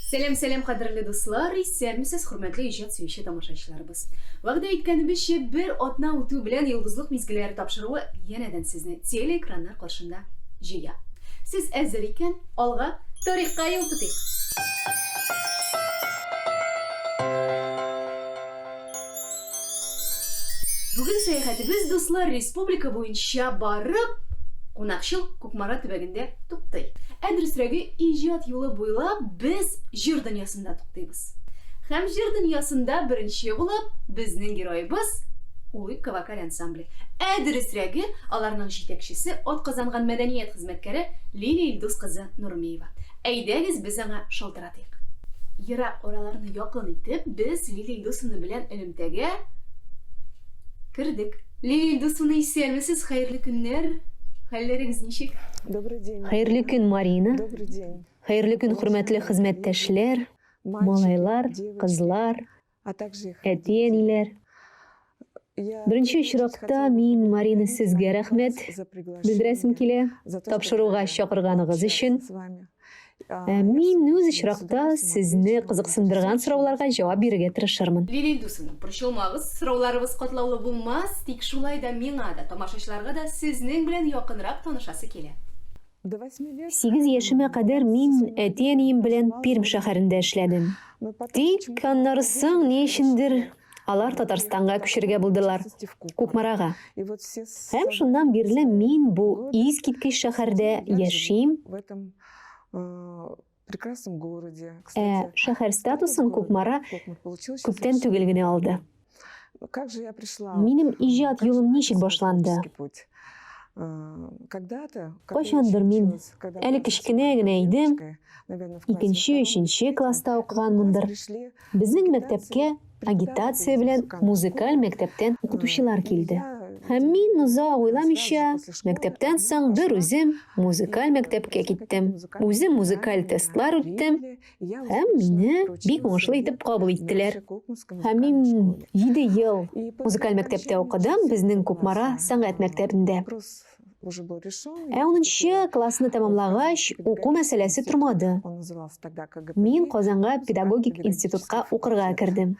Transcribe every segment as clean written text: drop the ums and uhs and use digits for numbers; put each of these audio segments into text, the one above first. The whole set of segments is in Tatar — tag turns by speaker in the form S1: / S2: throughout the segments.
S1: Сәлам, сәлам, кадерле дуслар, исәнмесез, хөрмәтле иҗат сөюче тамашачыларыбыз. Вәгъдә иткәнебезчә, бер атна үтү белән Йолдызлык мизгелләре тапшыруы янәдән сезне телеэкраннар каршында җыя. Сез әзер икән, алга, тарихка юл тотыйк! Бүген сәяхәтебез, дуслар, республика буенча барып, кунакчыл Кукмара төбәгендә туктый. Ә дөресрәге, иҗат юлы буйлап без җыр дөньясында туктыйбыз. Һәм җыр дөньясында беренче булып безнең героебыз Улыбка вокаль ансамбле. Ә дөресрәге, аларның җитәкчесе, атказанган мәдәният хезмәткәре Лилия Илдус кызы Нурмиева. Әйдәгез, без аңа шалтыратыйк. Ерак араларны якын итеп, без Лилия Илдусовна белән элемтәгә кердек. Лилия Илдусовна, исәнмесез, хәерле көннәр! Хәлләрегез ничек?
S2: Добрый день,
S3: Хәерле
S2: Марина.
S3: көн, Марина.
S2: Добрый день,
S3: Хәерле көн, хөрмәтле
S2: уважаемые
S3: хезмәттәшләр,
S2: мальчики,
S3: малайлар,
S2: девочки,
S3: кызлар,
S2: а также их родители.
S3: әти-әниләр.
S2: Я в
S3: Беренче
S2: первую очередь
S3: очракта
S2: хотела бы
S3: мин, Марина,
S2: поблагодарить
S3: сезгә рәхмәт
S2: вас за
S3: белдерәсем
S2: приглашение,
S3: килә,
S2: за то, что
S3: тапшыруга
S2: дали
S3: чакырганыгыз
S2: пообщаться
S3: өчен.
S2: с вами.
S3: Ә
S2: Я с
S3: мин үз
S2: с
S3: очракта
S2: удовольствием
S3: сезне
S2: отвечу на
S3: кызыксындырган
S2: интересующие
S3: сорауларга
S2: вас
S3: җавап
S2: вопросы.
S3: бирергә тырышырмын.
S1: Лилия Илдусовна, борчылмагыз, сорауларыбыз катлаулы булмас, тик шулай да миңа да, тамашачыларга да сезнең белән якынрак танышасы килә.
S2: До 8 лет
S3: Сигез яшемә
S2: я
S3: кадәр
S2: со
S3: мин
S2: своими родителями
S3: әти-әнием белән
S2: проживала в
S3: Пермь
S2: городе
S3: шәһәрендә
S2: Пермь.
S3: эшләдем.
S2: Но потом
S3: Тик
S2: почему-то
S3: аннары соң,
S2: родители
S3: ни өчендер,
S2: решили
S3: алар
S2: переехать в
S3: Татарстанга күчәргә
S2: Татарстан,
S3: булдылар,
S2: в частности, в Кукмару.
S3: Кукмарага.
S2: И вот все
S3: Һәм шуннан
S2: сознательные
S3: бирле
S2: свои
S3: мин бу
S2: годы
S3: искиткеч шәһәрдә
S2: я живу
S3: яшим.
S2: в этом прекрасном городе.
S3: Ә
S2: Кстати,
S3: шәһәр
S2: статус
S3: статусын
S2: города
S3: Кукмара
S2: Кукмар получил еще
S3: күптән
S2: совершенно
S3: түгел генә алды.
S2: недавно. Как же я пришла?
S3: Минем иҗат
S2: Как же
S3: юлым ничек
S2: начался мой
S3: башланды?
S2: творческий путь? Когда-то, когда я еще
S3: Кайчандыр мин
S2: училась, когда
S3: әле
S2: была
S3: кечкенә
S2: совсем
S3: генә
S2: маленькой
S3: идем,
S2: девочкой, наверное, в классе во
S3: икенче,
S2: втором или
S3: өченче
S2: третьем,
S3: класста
S2: к нам в класс
S3: укыганмындыр.
S2: пришли с
S3: Безнең
S2: агитацией
S3: мәктәпкә агитация
S2: преподаватели из
S3: белән
S2: музыкальной
S3: музыкаль
S2: школы.
S3: мәктәптән укытучылар
S2: И
S3: килде.
S2: я,
S3: Һәм
S2: видимо,
S3: мин, озак
S2: сразу же
S3: уйламыйча,
S2: после школы
S3: мәктәптән
S2: одна
S3: соң бер
S2: пошла
S3: үзем
S2: и
S3: музыкаль мәктәпкә
S2: прошла какие-то
S3: киттем.
S2: музыкальные
S3: Үзем музыкаль
S2: испытания, меня
S3: тестлар үттем,
S2: приняли, и я
S3: һәм
S2: успешно
S3: мине бик
S2: проучилась
S3: уңышлы
S2: 7
S3: итеп
S2: лет
S3: кабул
S2: в
S3: иттеләр.
S2: нашей Кукмарской
S3: Һәм
S2: музыкальной
S3: мин
S2: школе.
S3: җиде ел
S2: И после
S3: музыкаль мәктәптә
S2: окончания
S3: укыдым,
S2: уже
S3: безнең
S2: 7
S3: Кукмара
S2: класса
S3: сәнгать мәктәбендә.
S2: вопрос уже был решен,
S3: Ә
S2: я
S3: унынчы
S2: поступила
S3: классны
S2: в
S3: тәмамлагач,
S2: Казанский
S3: уку
S2: педагогический
S3: мәсьәләсе
S2: институт.
S3: тормады.
S2: Он назывался тогда
S3: Мин
S2: КГПИ,
S3: Казанга педагогик
S2: музыкально-педагогический
S3: институтка укырга
S2: факультет.
S3: кердем.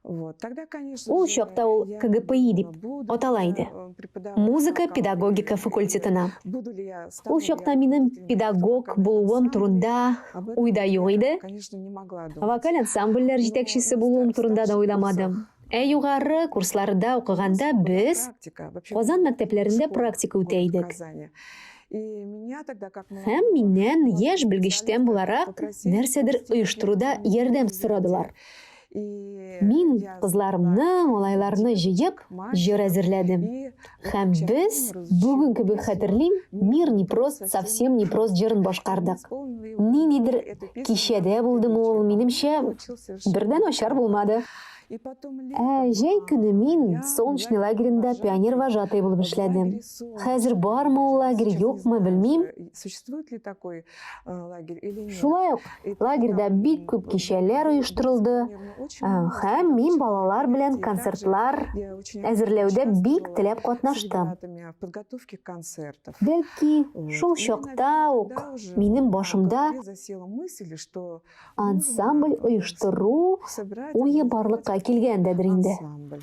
S2: Вот. Тогда, конечно
S3: Ул
S2: же,
S3: чакта ул
S2: я
S3: КГПИ дип
S2: думала, буду ли
S3: атала
S2: я
S3: иде.
S2: преподавать
S3: Музыка
S2: вокал
S3: педагогика
S2: или
S3: факультетына.
S2: буду ли я,
S3: Ул
S2: стану ли я
S3: чакта минем
S2: руководителем каких-то
S3: педагог
S2: вокальных
S3: булуым
S2: ансамблей.
S3: турында
S2: Об этом
S3: уй да юк
S2: я,
S3: иде.
S2: конечно, не могла думать.
S3: Вокаль ансамбльләр
S2: Но
S3: җитәкчесе
S2: на
S3: булуым турында да
S2: старших
S3: уйламадым.
S2: курсах
S3: Ә югары курсларда
S2: у нас
S3: укыганда
S2: была
S3: без
S2: практика вообще
S3: Казан
S2: в
S3: мәктәпләрендә
S2: школах
S3: практика үтә
S2: города
S3: идек.
S2: Казани. И меня тогда, как
S3: Һәм
S2: молодого,
S3: миннән
S2: молодого
S3: яшь белгечтән
S2: специалиста,
S3: буларак
S2: попросили
S3: нәрсәдер
S2: провести какие-то
S3: оештыруда ярдәм
S2: мероприятия.
S3: сорадылар.
S2: И
S3: Мин
S2: я собрала
S3: кызларымны, малайларны җыеп,
S2: девочек,
S3: җыр
S2: мальчиков,
S3: әзерләдем.
S2: и в
S3: Һәм
S2: этот
S3: без,
S2: час мы разучили
S3: бүген кебек
S2: песню
S3: хәтерлим,
S2: «Мир
S3: Мир
S2: не
S3: не
S2: прост,
S3: прост,
S2: совсем
S3: совсем
S2: не
S3: не прост
S2: прост».
S3: җырын
S2: И мы
S3: башкардык.
S2: исполнили его,
S3: Ниндидер
S2: эту песню на
S3: кичәдә булдымы ул,
S2: привычке. По-моему,
S3: минемчә,
S2: получился совершенно
S3: бердән начар
S2: неплохо.
S3: булмады.
S2: И потом
S3: Ә
S2: летом
S3: җәй көне мин
S2: я была
S3: Солнечный лагеренда пионер
S2: вожатой
S3: вожатой булып
S2: в
S3: эшләдем.
S2: лагере
S3: Хәзер
S2: «Солнечный».
S3: бармы ул
S2: Я
S3: лагерь,
S2: сейчас не
S3: юкмы,
S2: знаю
S3: белмим.
S2: уже, существует ли такой лагерь или нет.
S3: Шулай ук
S2: И тогда
S3: лагерьда бик күп кичәләр
S2: было,
S3: оештырылды,
S2: запланировано очень множество
S3: һәм мин
S2: различных
S3: балалар белән
S2: мероприятий. И также
S3: концертлар
S2: я очень активно
S3: әзерләүдә бик
S2: участвовала
S3: теләп
S2: с
S3: катнаштым.
S2: ребятами в подготовке концертов.
S3: Бәлки,
S2: Вот.
S3: шул
S2: И,
S3: чакта
S2: наверное,
S3: ук
S2: тогда уже у
S3: минем
S2: меня в
S3: башымда
S2: голове засела мысль, что
S3: ансамбль
S2: нужно
S3: оештыру
S2: собрать,
S3: уе
S2: организовать
S3: барлыкка килгәндәдер инде.
S2: ансамбль.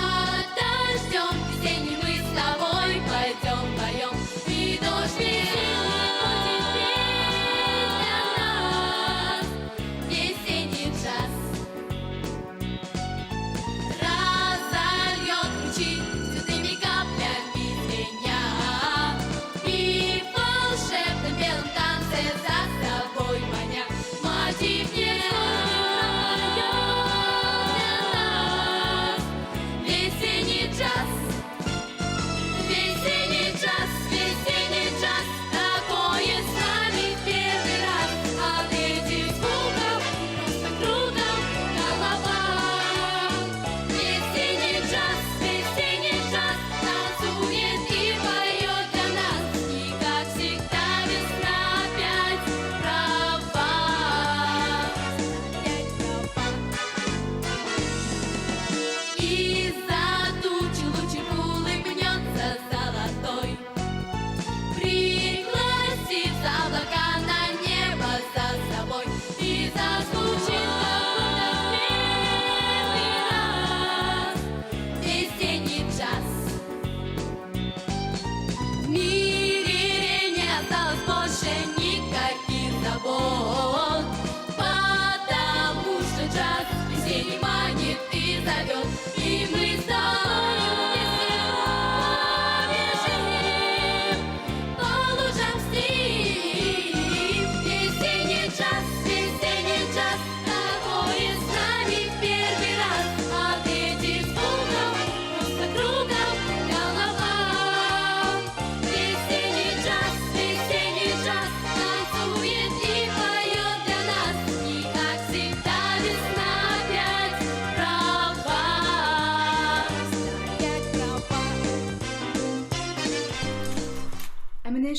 S4: Подождем весенний, мы с тобой пойдем вдвоем. И дождь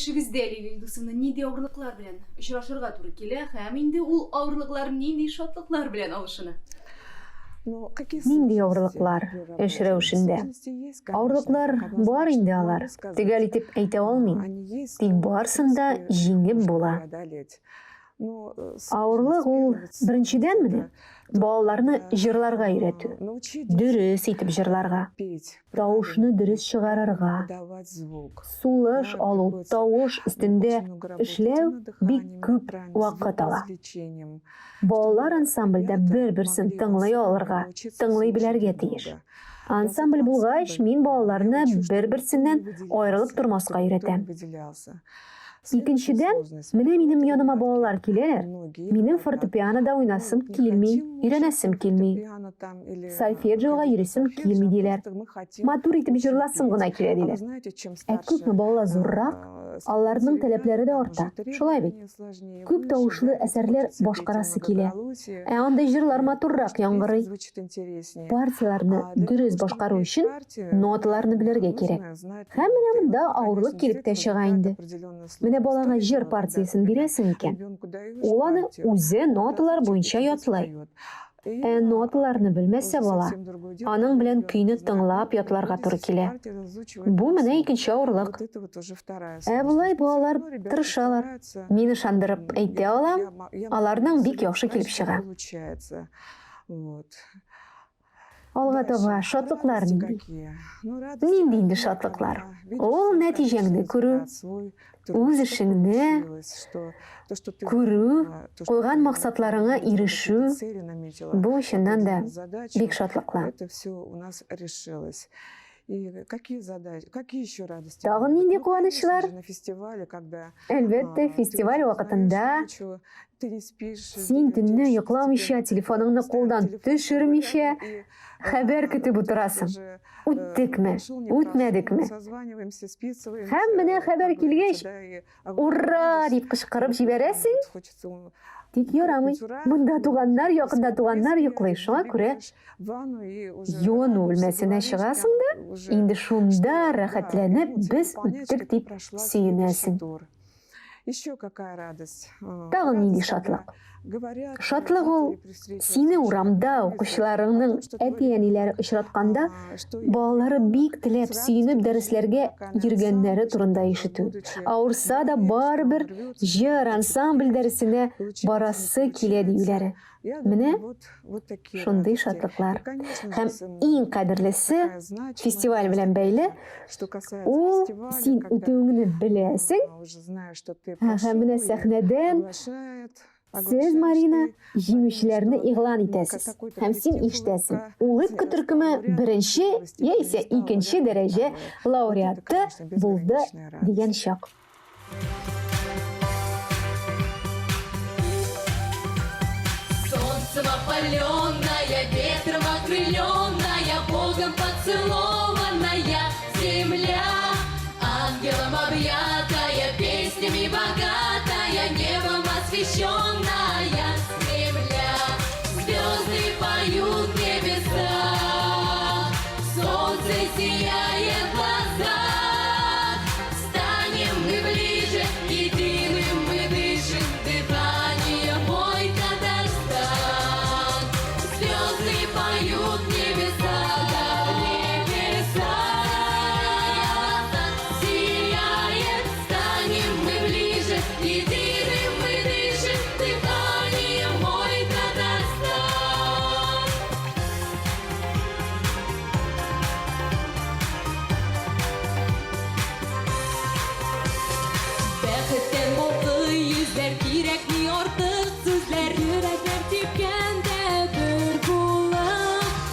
S1: Эшегездә, Лилия Илдусовна, нинди авырлыклар белән очрашырга туры килә һәм инде ул авырлыклар нинди шатлыклар белән алышына?
S3: Нинди авырлыклар эш рәвешендә? Авырлыклар бар инде алар. Төгәл итеп әйтә алмыйм. Тик барсын да җиңеп була. Авырлык ул, беренчедән менә, балаларны җырларга өйрәтү. Дөрес итеп җырларга. Тавышны дөрес чыгарырга. Сулыш алу, тавыш өстендә эшләү бик күп вакыт ала. Балалар ансамбльдә бер-берсен тыңлый алырга, тыңлый белергә тиеш. Ансамбль булгач, мин балаларны бер-берсеннән аерылып тормаска өйрәтәм. Икенчедән, менә минем яныма балалар киләләр, минем фортепианода уйнасым килми, өйрәнәсем килми, сольфеджиога йөрисем килми, диләр. Матур итеп җырласым гына килә, диләр. Ә күпме бала зуррак, аларның таләпләре дә арта. Шулай бит? Күп тавышлы әсәрләр башкарасы килә. Ә андый җырлар матуррак яңгырый. Партияләрне дөрес башкару өчен ноталарны белергә кирәк. Һәм менә монда авырлык килеп тә чыга инде. Менә балага җыр партиясен бирәсең икән, ул аны үзе ноталар буенча ятлый. Ә ноталарны белмәсә бала, аның белән көйне тыңлап ятларга туры килә. Бу менә икенче авырлык. Ә болай балалар тырышалар. Мин ышандырып әйтә алам, аларның бик яхшы килеп чыга. Алга таба шатлыклар нинди? Нинди инде шатлыклар? Ул нәтиҗәңне күрү, үз эшеңне күрү, куйган максатларыңа ирешү, бу чыннан да бик шатлыклы. Тагын нинди куанычлар? Әлбәттә, фестиваль вакытында син төнне йокламыйча, телефоныңны кулдан төшермичә, хәбәр көтеп утырасың. Үттекме, үтмәдекме? Һәм менә хәбәр килгәч, Ура! дип кычкырып җибәрәсең. Тик ярамый. Монда туганнар, якында туганнар йоклый. Шуңа күрә юыну бүлмәсенә чыгасың да, инде шунда рәхәтләнеп без үттек дип сөенәсең. Тагын нинди шатлык? Шатлык ул, сине урамда укучыларыңның әти-әниләре очратканда, балалары бик теләп, сөенеп дәресләргә йөргәннәре турында ишетү. Авырса да барыбер җыр, ансамбль дәресенә барасы килә диюләре. Менә шундый шатлыклар. Һәм иң кадерлесе, фестиваль белән бәйле, ул син үтүеңне беләсең, һәм менә сәхнәдән сез, Марина, җиңүчеләрне игълан итәсез. Һәм син ишетәсең, Улыбка төркеме беренче яисә икенче дәрәҗә лауреаты булды дигән чак.
S4: Солнцем опаленная, ветром окрыленная, Богом поцелованная земля, Ангелом объятая, песнями богатая, Небом освященная земля. Звезды поют в небесах, солнце сияет в глазах. Станем мы ближе, единым мы дышим, дыханием мой Татарстан. Звезды поют в небесах, в небесах. Сияет, станем мы ближе, единым мы дышим, дыханием мой Татарстан. Бәхеттән балкый йөзләр, кирәкми артык сүзләр. Йөрәкләр типкәндә бер булып.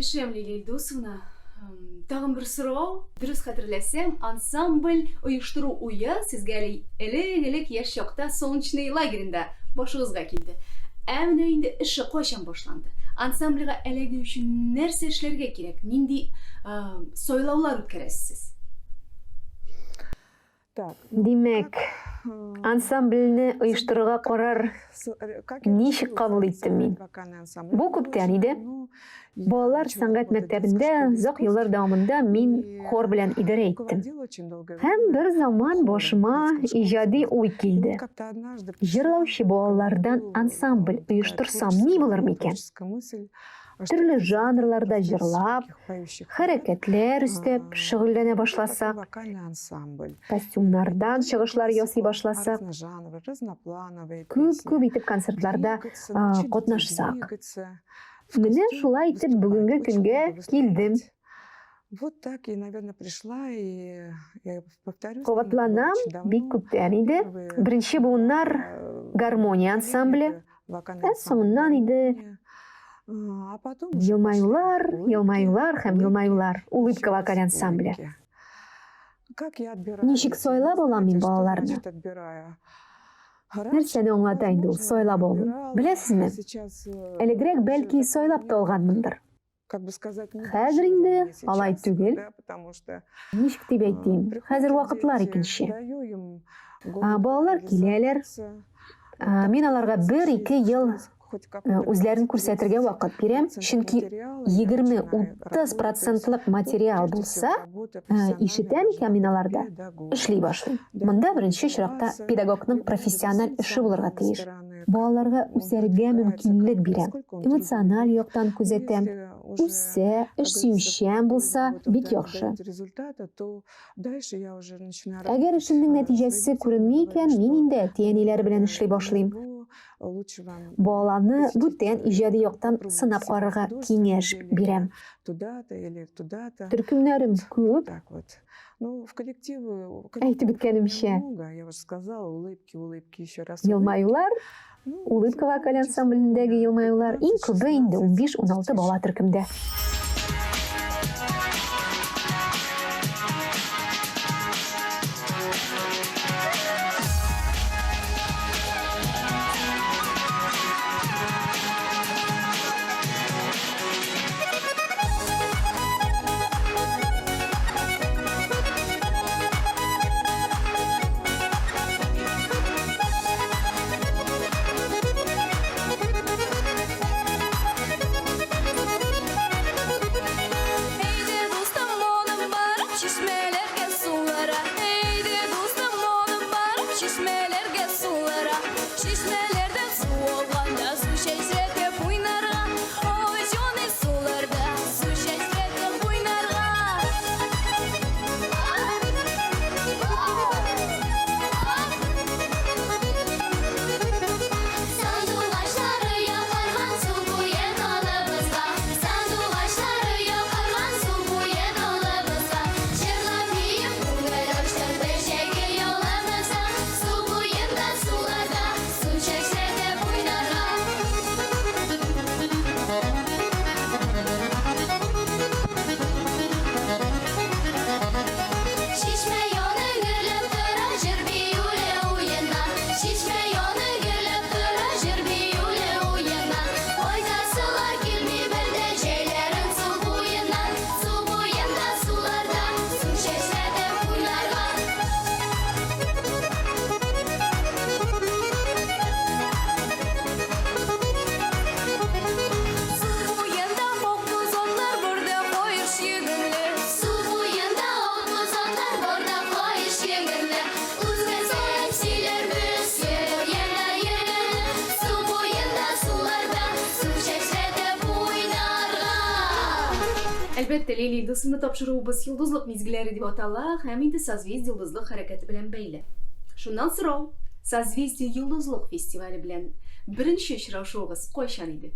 S1: Килешәм, Лилия Илдусовна. Тагын бер сорау. Дөрес хәтерләсәм, ансамбль оештыру уе сезгә әле элек-элек яшь чакта Солнечный лагеренда башыгызга килде. Ә менә инде эше кайчан башланды? Ансамбльгә эләгү өчен нәрсә эшләргә кирәк? Нинди сайлаулар үткәрәсез сез?
S3: Димәк, ансамбльне оештырырга карар ничек кабул иттем мин? Бу күптән иде. Балалар сәнгать мәктәбендә озак еллар дәвамында мин хор белән идарә иттем. Һәм бер заман башыма иҗади уй килде. Җырлаучы балалардан ансамбль оештырсам, ни булыр микән? Төрле жанрларда җырлап, хәрәкәтләр өстәп шөгыльләнә башласак, костюмнардан чыгышлар ясый башласак, күп-күп итеп концертларда катнашсак. Менә шулай итеп бүгенге көнгә килдем.
S2: Вот так и, наверное, пришла, и я повторюсь.
S3: Кабатланам, бик күптән иде. Беренче буыннар гармония ансамбле, ә соңыннан иде елмаюлар, елмаюлар һәм елмаюлар, улыбка вокаль ансамбле. Ничек сайлап алам мин балаларны? Нәрсәне аңлата инде ул сайлап алу? Беләсезме? Элегрәк бәлки сайлап та алганмындыр. Хәзер инде алай түгел. Ничек дип әйтим, хәзер вакытлар икенче. Балалар киләләр. Мин аларга бер-ике ел үзләрен күрсәтергә вакыт бирәм, чөнки 20-30 процентлык материал булса, ишетәм икән мин аларда, эшли башлыйм. Монда беренче очракта педагогның профессиональ эше булырга тиеш. Балаларга үсәргә мөмкинлек бирәм, эмоциональ яктан күзәтәм. Үссә, эш сөючән булса, бик яхшы. Әгәр эшемнең нәтиҗәсе күренми икән, мин инде әти-әниләре белән эшли башлыйм. Баланы бүтән иҗади яктан сынап карарга киңәш бирәм. Төркемнәрем күп. Әйтеп үткәнемчә, елмаюлар, Улыбка вокаль ансамблендәге елмаюлар иң күбе инде 15-16 бала төркемдә.
S1: Әлбәттә, Лилия Илдусовна тапшыруыбыз Йолдызлык мизгелләре дип атала һәм инде Созвездие йолдызлык хәрәкәте белән бәйле. Шуннан сорау, Созвездие йолдызлык фестивале белән беренче очрашуыгыз кайчан иде?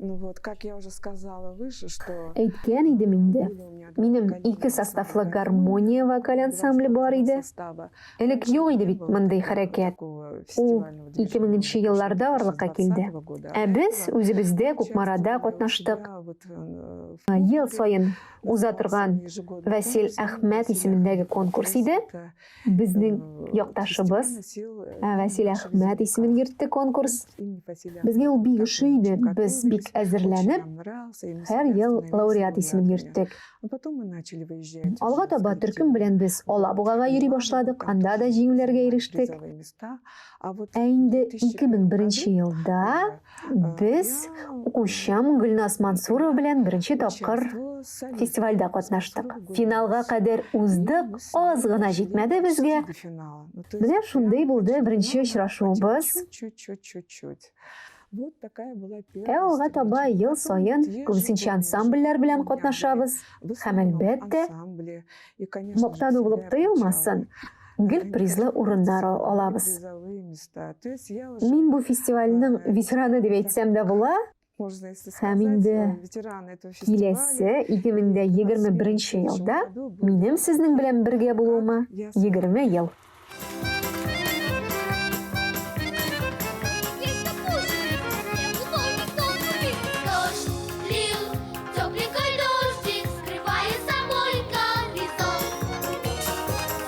S2: Ну вот, как я уже сказала выше, что
S3: Әйткән идем инде.
S2: были у меня два
S3: Минем
S2: поколения
S3: ике составлы
S2: ансамбля
S3: гармония вокаль
S2: два
S3: ансамбле бар
S2: сложного
S3: иде.
S2: состава.
S3: Элек
S2: Раньше
S3: юк иде
S2: не
S3: бит
S2: было
S3: мондый
S2: такого
S3: хәрәкәт.
S2: такого
S3: Ул
S2: фестивального движения
S3: 2000 елларда барлыкка килде.
S2: 2020 года.
S3: Ә без үзебездә Кукмарада
S2: Участвовали у
S3: катнаштык.
S2: себя вот, в
S3: Ел
S2: Кукмаре.
S3: саен уза
S2: Назывался
S3: торган
S2: ежегодный
S3: Васил
S2: конкурс имени
S3: Әхмәт
S2: Василия
S3: исемендәге
S2: Ахмета.
S3: конкурс
S2: То есть
S3: иде.
S2: это,
S3: Безнең
S2: фестиваль
S3: якташыбыз
S2: носил, имя
S3: Васил
S2: нашего
S3: Әхмәт
S2: земляка.
S3: исемен йөртте конкурс.
S2: Имени Василия
S3: Безгә ул
S2: Ахмета.
S3: бик
S2: Так
S3: ошый
S2: мы
S3: иде.
S2: очень
S3: Без бик
S2: готовились, очень
S3: әзерләнеп,
S2: нам нравился, и мы
S3: һәр
S2: всегда
S3: ел
S2: становились
S3: лауреат исемен
S2: лауреатами.
S3: йөрттек.
S2: А потом мы начали выезжать
S3: Алга
S2: уже с
S3: таба төркем
S2: коллективом
S3: белән без Алабугага
S2: в
S3: йөри
S2: Иваново,
S3: башладык,
S2: там
S3: анда да
S2: тоже
S3: җиңүләргә
S2: занимали
S3: ирештек.
S2: призовые места. А вот
S3: Ә инде
S2: в 2001
S3: 2001
S2: году
S3: елда без
S2: я
S3: укучым Гөлназ Мансурова белән беренче тапкыр
S2: участвовала с солисткой
S3: фестивальдә
S2: Гөлназ
S3: катнаштык.
S2: Мансуровой
S3: Финалга
S2: «Гөлназ».
S3: кадәр
S2: И
S3: уздык,
S2: мы с ней
S3: аз гына
S2: дошли
S3: җитмәде
S2: почти
S3: безгә.
S2: до финала. Ну, то есть
S3: Менә шундый
S2: прям
S3: булды
S2: почти
S3: беренче
S2: финала нам хватило
S3: очрашуыбыз.
S2: чуть-чуть-чуть-чуть. Вот такая была
S3: Ә
S2: первая
S3: алга таба
S2: встреча.
S3: ел
S2: Потом
S3: саен
S2: вот
S3: күбесенчә
S2: ежегодно,
S3: ансамбльләр
S2: ежегодно
S3: белән
S2: у меня были
S3: катнашабыз.
S2: в
S3: Һәм
S2: основном
S3: әлбәттә,
S2: ансамбли. И, конечно же,
S3: мактану булып
S2: всегда я
S3: тоелмасын,
S2: получала
S3: гел призлы урыннар алабыз.
S2: призовые места. То есть я уже,
S3: Мин бу фестивальнең ветераны дип әйтсәм дә була.
S2: можно, если
S3: Һәм
S2: сказать,
S3: инде
S2: ветеран этого фестиваля.
S3: киләсе 2021 елда минем сезнең белән бергә булуыма
S2: Я
S3: 20 ел.
S4: Дождь лил, тепленький дождик, скрывая собой горизонт.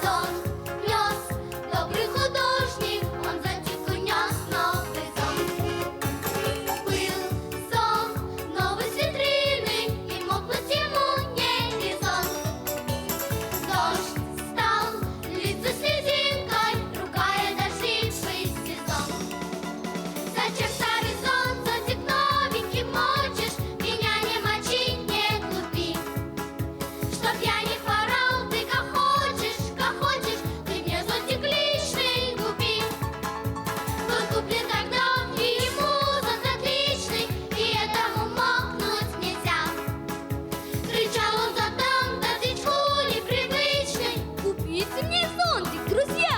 S4: Сон нес добрый художник, он зонтик унес новый зонт. Был сон новой с витрины, и мокнуть ему не резон. Дождь стал литься слезинкой, ругая дождливый сезон. Зачем старый сон, зонтик новенький мочишь? Меня не мочи, не глупи. Чтоб я не хворал, ты как хочешь, ты мне зонтик личный купи. Был куплен тогда и ему зонт отличный, и этому мокнуть нельзя. Кричал он зонтом дождичку непривычный. Купите мне зонтик, друзья!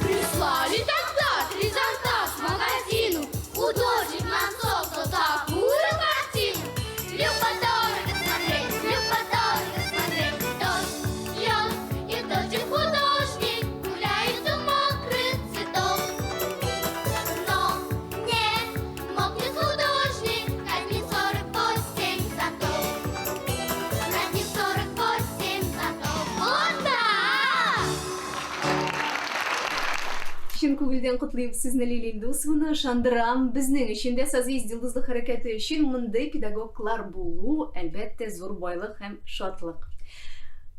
S4: Прислали тогда три зонта с магазину. Художник нам создал такую картину. Любо-дорого смотреть, любо-дорого смотреть. Дождь льет, и дождик художник гуляет у мокрых цветов. Но не мокнет художник, над ним 48 зонтов. Над ним 48 зонтов. Вот так!
S1: Чын күңелдән котлыйм сезне, Лилия Илдусовна, ышандырам, безнең өчен дә Созвездие йолдызлык хәрәкәте өчен мондый педагоглар булу, әлбәттә, зур байлык һәм шатлык.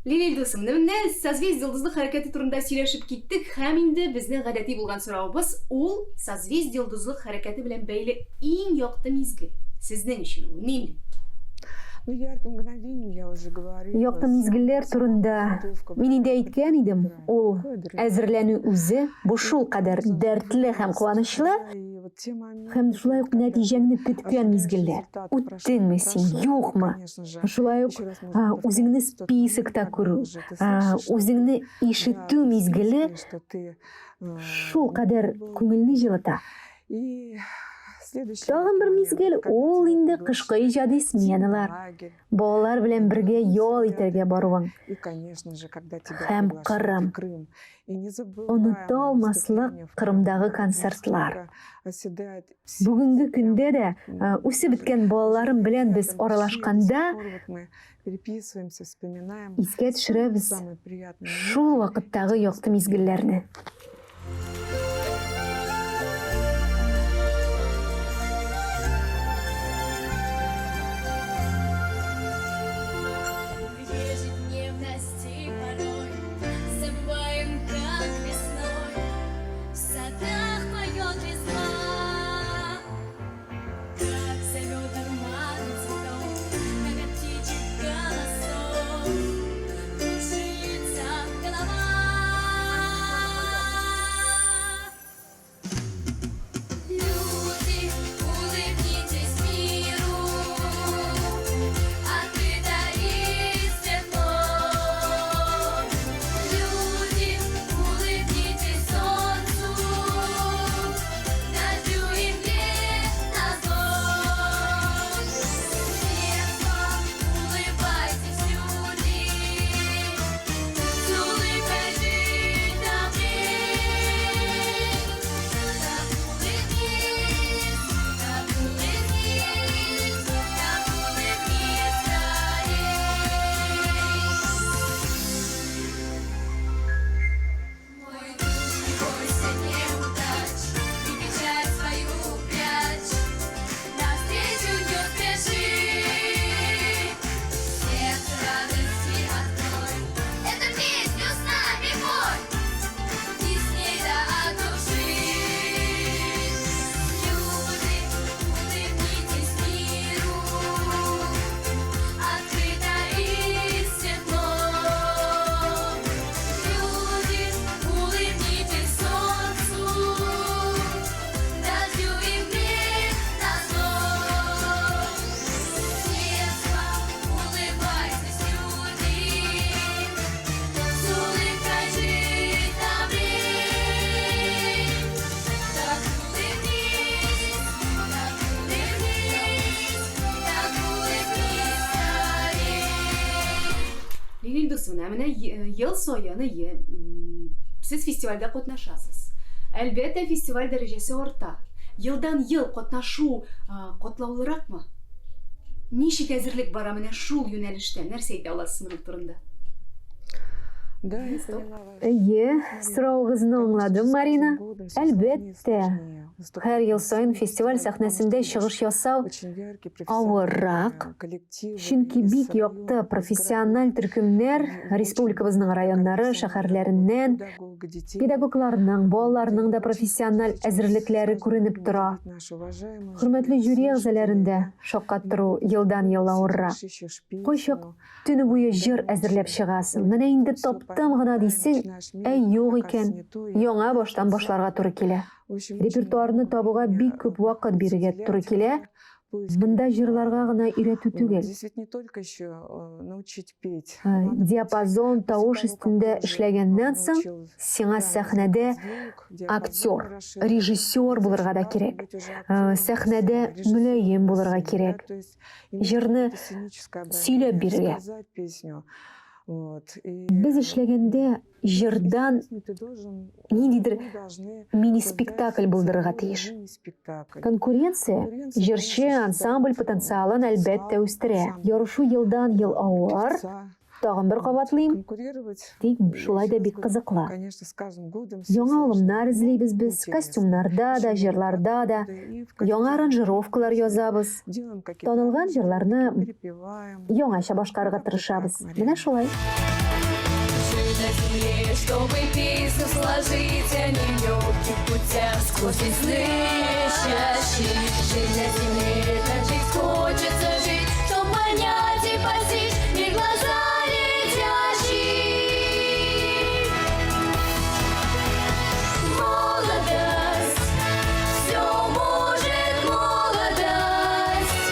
S1: Лилия Илдусовна, менә Созвездие йолдызлык хәрәкәте турында сөйләшеп киттек һәм инде безнең гадәти булган соравыбыз ул Созвездие йолдызлык хәрәкәте белән бәйле иң якты мизгел. Сезнең өчен ул нинди?
S2: Ну, ярким мгновением я уже говорила.
S3: Якты мизгелләр турында мин инде әйткән идем, ул әзерләнү үзе бу шул кадәр дәртле һәм куанычлы, һәм шулай ук нәтиҗәңне көткән мизгелләр. Үттеңме син, юкмы? Шулай ук үзеңне списокта күрү, үзеңне ишетү мизгеле шул кадәр күңелне җылыта. Тагын бер мизгел ул инде кышкы иҗади сменалар, балалар белән бергә ял итәргә баруың.
S2: Һәм
S3: Кырым.
S2: Кырым.
S3: Оныта алмаслык Кырымдагы концертлар. Бүгенге көндә дә үсеп беткән балаларым белән без аралашканда искә төшерәбез шул вакыттагы якты мизгелләрне.
S4: В ежедневности порой забываем, как весной в садах поет листва, как зовет аромат цветов, как от птичьих голосов кружится голова.
S1: Индус, менә менә ел саен сез фестивальдә катнашасыз. Әлбәттә, фестиваль дәрәҗәсе арта. Елдан ел катнашу катлаулыракмы? Ничек әзерлек бара менә шул юнәлештә? Нәрсә әйтә аласыз моның турында?
S2: Да, я поняла вас.
S3: Әйе, соравыгызны аңладым, Марина. Әлбәттә, һәр ел саен фестиваль сәхнәсендә чыгыш ясау авыррак, чөнки бик якты профессиональ төркемнәр республикабызның районнары, шәһәрләреннән, педагогларның, балаларның да профессиональ әзерлекләре күренеп тора. Хөрмәтле жюри әгъзаларын да шаккаттыру елдан-ел авыррак. Кайчак Төне буе җыр әзерләп чыгасың, менә инде таптым гына дисең, ә юк икән, яңа баштан башларга туры килә. Репертуарны табуга бик күп вакыт бирергә туры килә, монда җырларга гына өйрәтү түгел. Диапазон, тавыш өстендә эшләгәннән соң, сиңа сәхнәдә актер, режиссер булырга да кирәк, сәхнәдә мөлаем булырга кирәк. Җырны сөйләп бирергә. Без эшләгәндә җырдан ниндидер мини-спектакль булдырырга тиеш. Конкуренция җырчы, ансамбль потенциалын, әлбәттә, үстерә. Ярышу елдан-ел авыр, Тагын бер кабатлыйм, тик шулай да бик кызыклы. Яңа алымнар эзлибез без, костюмнарда да, җырларда да, яңа аранжировкалар язабыз. Танылган җырларны яңача башкарырга тырышабыз. Менә шулай.
S4: Жить на земле, чтобы песню сложить о нелегких путях сквозь лесные чащи. Жить на земле, так жить хочется жить, чтоб понять и постичь мир глаза летящий. Молодость, все может молодость,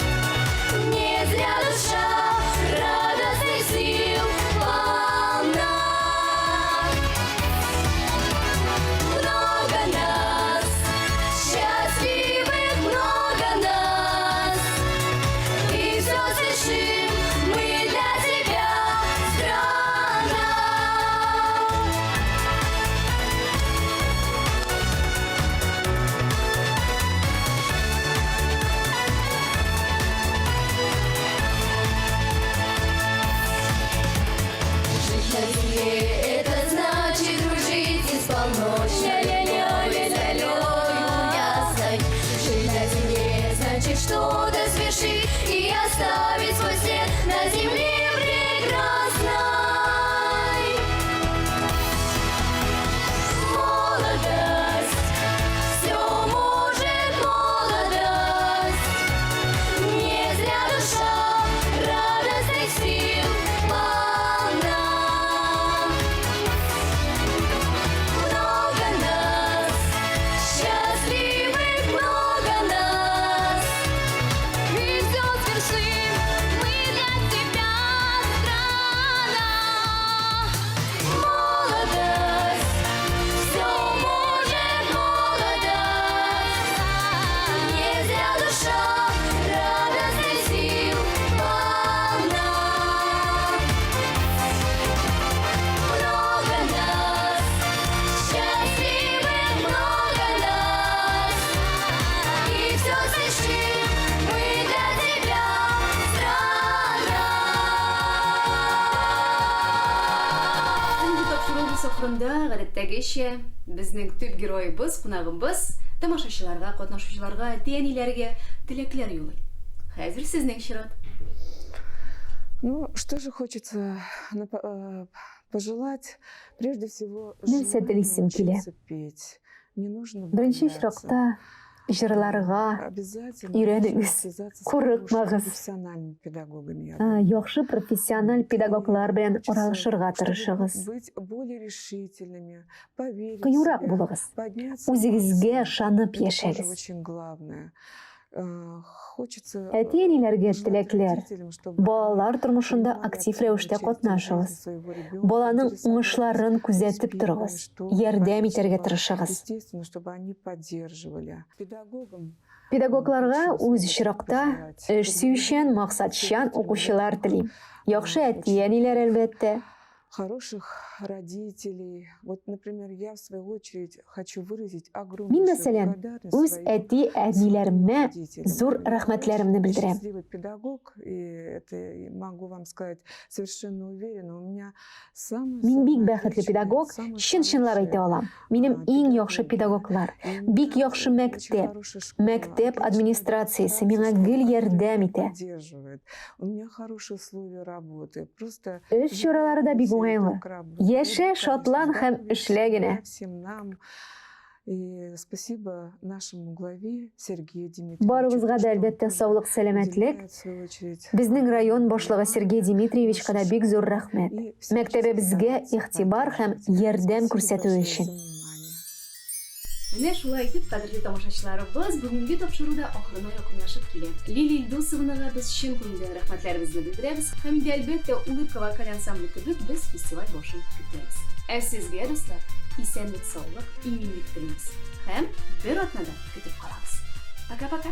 S4: не зря душа радостных сил полна. Много нас, счастливых много нас, и все свершим мы для тебя, страна. Жить на земле – это значит дружить и с полночной луной, залёю ясной. Жить на земле – значит что-то свершить и оставить свой след на земле прекрасной. Молодость, все может молодость, не зря душа радостных сил полна. Много нас, счастливых много нас, и все свершим мы для тебя, страна. Молодость, все может молодость, не зря душа радостных сил полна. Много нас, счастливых много нас, и все свершим мы для тебя, страна.
S1: Инде тапшыруыбыз ахырында, гадәттәгечә, безнең төп героебыз, кунагыбыз тамашачыларга, катнашучыларга, әти-әниләргә теләкләр юлый. Хәзер сезнең чират.
S2: Ну, что же хочется пожелать? Прежде всего,
S3: Нәрсә
S2: желание
S3: телисем килә?
S2: учиться петь. Не нужно
S3: Беренче
S2: бояться.
S3: очракта җырларга
S2: Обязательно
S3: өйрәнегез,
S2: нужно связаться с хорошими
S3: курыкмагыз.
S2: профессиональными педагогами, я
S3: Ә,
S2: думаю.
S3: Яхшы профессиональ педагоглар белән
S2: Хочется,
S3: аралашырга
S2: чтобы
S3: тырышыгыз.
S2: быть более решительными, поверить в
S3: Кыюрак
S2: себя,
S3: булыгыз.
S2: подняться
S3: Үзегезгә
S2: максимум.
S3: ышанып
S2: Это тоже
S3: яшәгез.
S2: очень главное. Хочется
S3: Әти-әниләргә
S2: пожелать
S3: теләкләр.
S2: родителям, чтобы они
S3: Балалар тормышында
S2: принимали
S3: актив
S2: активное
S3: рәвештә
S2: участие в жизни
S3: катнашыгыз.
S2: своего ребенка,
S3: Баланың
S2: интересовались
S3: уңышларын күзәтеп
S2: успехами,
S3: торыгыз.
S2: что
S3: Ярдәм итәргә
S2: количество,
S3: тырышыгыз.
S2: естественно, чтобы они поддерживали. Педагогам
S3: Педагогларга
S2: хочется
S3: үз
S2: сказать,
S3: чиракта
S2: пожелать,
S3: эш
S2: чтобы
S3: сөючән, максатчан укучылар телим. Яхшы әти-әниләр, әлбәттә.
S2: Хороших родителей. Вот, например, я в свою очередь хочу выразить
S3: Мин,
S2: огромную
S3: мәсәлән,
S2: благодарность
S3: үз
S2: своим
S3: әти-әниләремә
S2: родителям.
S3: Зур
S2: Я
S3: рәхмәтләремне
S2: очень
S3: белдерәм.
S2: счастливый педагог, и это и могу вам сказать совершенно уверенно. У меня самые
S3: Мин бик бәхетле педагог, чын-чынлап әйтә алам. Минем иң яхшы педагоглар, бик яхшы мәктәп, мәктәп администрациясе миңа гел ярдәм итә.
S2: Поддерживает. У меня хорошие условия работы. Просто
S3: Эш чаралары да бик уңайлы. Яшә, шатлан һәм эшлә генә.
S2: Всем нам. И спасибо нашему главе Сергею Дмитриевичу.
S3: Барыбызга да,
S2: что он
S3: әлбәттә,
S2: тоже
S3: саулык, сәламәтлек.
S2: уделяет, в свою очередь,
S3: Безнең район башлыгы Сергей Дмитриевичка да бик зур рәхмәт.
S2: и всячески
S3: Мәктәбебезгә
S2: старается
S3: игътибар һәм
S2: поддерживать.
S3: ярдәм
S2: Спасибо
S3: күрсәтүе
S2: большое
S3: өчен.
S2: за внимание.
S1: Менә шулай итеп, кадерле тамашачыларыбыз, бүгенге тапшыру да ахырына якынлашып килә. Лилия Илдусовнага без чын күңелдән рәхмәтләребезне белдерәбез һәм инде, әлбәттә, Улыбка вокаль ансамбле кебек без фестиваль башын көтәбез. Ә сезгә, дуслар, исәнлек, саулык, иминлек телибез. Һәм бер атнадан көтеп калабыз. Пока-пока.